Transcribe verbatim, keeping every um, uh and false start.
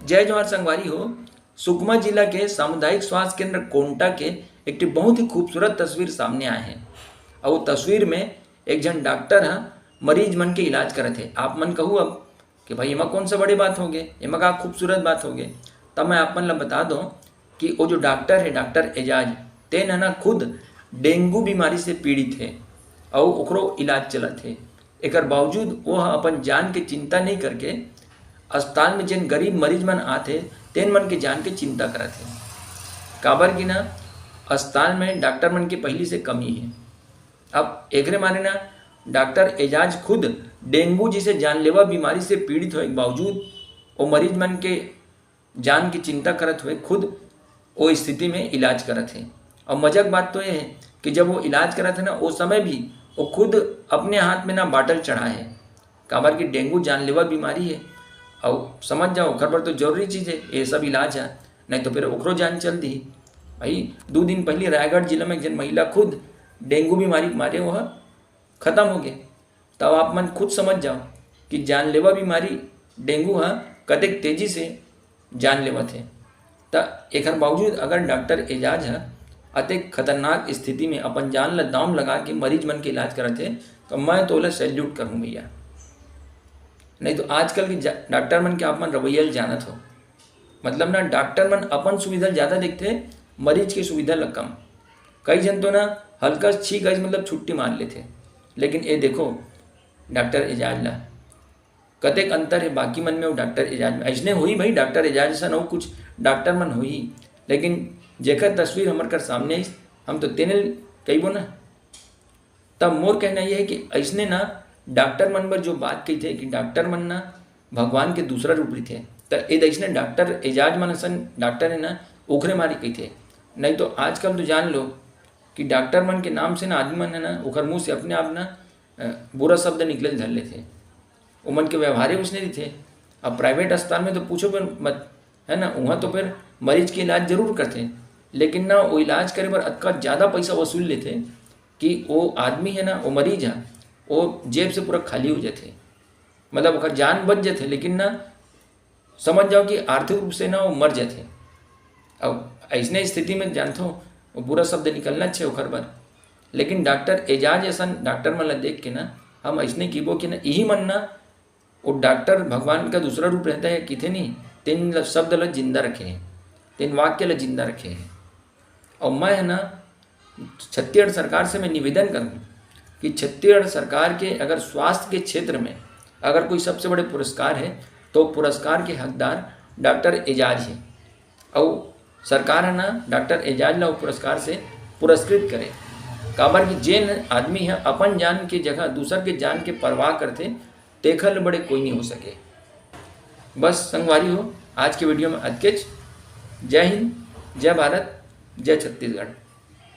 जय जोहार संगवारी हो। सुकमा जिला के सामुदायिक स्वास्थ्य केंद्र कोंटा के एक ठे बहुत ही खूबसूरत तस्वीर सामने आए हे। अउ तस्वीर में एक झन डॉक्टर ह मरीज मन के इलाज करत हे। आप मन कहू अब कि भाई, एमा कौन सा बड़े बात होगे, एमा का खूबसूरत बात होगे? तब मैं आप मन ला बता दूं कि वो जो डॉक्टर हे, डॉक्टर एजाज, तेन ह ना खुद डेंगू बीमारी से पीड़ित हे अउ ओकरो इलाज चलत हे। एकर बावजूद वो ह अपन जान के चिंता नहीं करके अस्पताल में जेन गरीब मरीज मन आथे, तेन मन के जान के चिंता करत हे। काबर कि ना, अस्पताल में डॉक्टर मन के पहिली से कमी हे। अब एकरे मारे ना, डॉक्टर एजाज खुद डेंगू जैसे जानलेवा बीमारी से पीड़ित होए के बावजूद वो मरीज मन के जान की चिंता करत हुए खुद वो स्थिति में इलाज करत हे। और मजा के बात तो ये है कि जब वो इलाज करत हे ना, वो समय भी वो खुद अपने हाथ में ना बाटल चढ़ाए हे। काबर कि डेंगू जानलेवा बीमारी हे। और समझ जाओ, ओकर बर तो जरूरी चीज है ये सब इलाज है, नहीं तो फिर ओकरो जान चल दी। भाई, दो दिन पहले रायगढ़ जिला में एक जन महिला खुद डेंगू बीमारी के मारे वो ह खत्म हो गए। तब आप मन खुद समझ जाओ कि जानलेवा बीमारी डेंगू ह कतेक तेजी से जान लेवत हे। त एकर बावजूद अगर डॉक्टर एजाज ह अतेक खतरनाक स्थिति में अपन जान ल दांव लगा के मरीज मन के इलाज करत हे, तो मैं तो ओला सैल्यूट करूं भैया। नहीं तो आजकल के जा-, डॉक्टर मन के आप मन रवैया ल जानत हो। मतलब ना, डॉक्टर मन अपन सुविधा ल ज्यादा देखथे, मरीज के सुविधा ल कम। कई झन तो ना हल्का छींक आइस, मतलब छुट्टी मार लेथे। लेकिन ये देखो, डॉक्टर एजाज ला कतेक अंतर है बाकी मन में और डॉक्टर एजाज में। ऐसने होही भाई, डॉक्टर एजाज असन अउ कुछ डॉक्टर मन होही, लेकिन जेकर तस्वीर हमर कर सामने आइस, हम तो तेने कहिबो ना। तब मोर कहना ये है कि ऐसने ना डॉक्टर मन बर जो बात कही थे कि डॉक्टर मन ना भगवान के दूसरा रूप रहिथे, त ए ऐसने डॉक्टर एजाज मन असन डॉक्टर है ना, ओखरे मारी कही थे। नहीं तो आजकल तो जान लो कि डॉक्टर मन के नाम से ना आदमी मन है ना, ओखर मुंह से अपने आप ना अ, बुरा शब्द निकले धर लेथे। ओमन के व्यवहार ही उसने रहिथे। अब प्राइवेट अस्पताल में तो पूछो फिर मत, है ना, वहाँ तो फिर मरीज के इलाज जरूर करथे, लेकिन ना वो इलाज करे बर अतका ज़्यादा पैसा वसूल लेथे कि वो आदमी है ना, वो मरीज है, वो जेब से पूरा खाली हो जाथे। मतलब ओकर जान बच जाथे, लेकिन ना समझ जाओ कि आर्थिक रूप से ना वो मर जाथे। अब ऐसने स्थिति में जानथो, वो बुरा शब्द निकलना छे ओकर बर। लेकिन डॉक्टर एजाज असन डॉक्टर मन ला देख के ना हम ऐसने कीबो कि ना यही मन ना वो डॉक्टर भगवान का दूसरा रूप रहता है किथे नहीं, तेन ल-, शब्द ला जिंदा रखे हैं, तेन वाक्य ला जिंदा रखे हैं। और मैं है ना छत्तीसगढ़ सरकार से मैं निवेदन करूँ कि छत्तीसगढ़ सरकार के अगर स्वास्थ्य के क्षेत्र में अगर कोई सबसे बड़े पुरस्कार है तो पुरस्कार के हकदार डॉक्टर एजाज है। और सरकार है ना डॉक्टर एजाज ला वो पुरस्कार से पुरस्कृत करे। काबर कि जेन आदमी है अपन जान के जगह दूसर के जान के परवाह करथे, तेखर ले बड़े कोई नहीं हो सके। बस संगवारी हो, आज के वीडियो में अतकेच। जय हिंद, जय भारत, जय छत्तीसगढ़।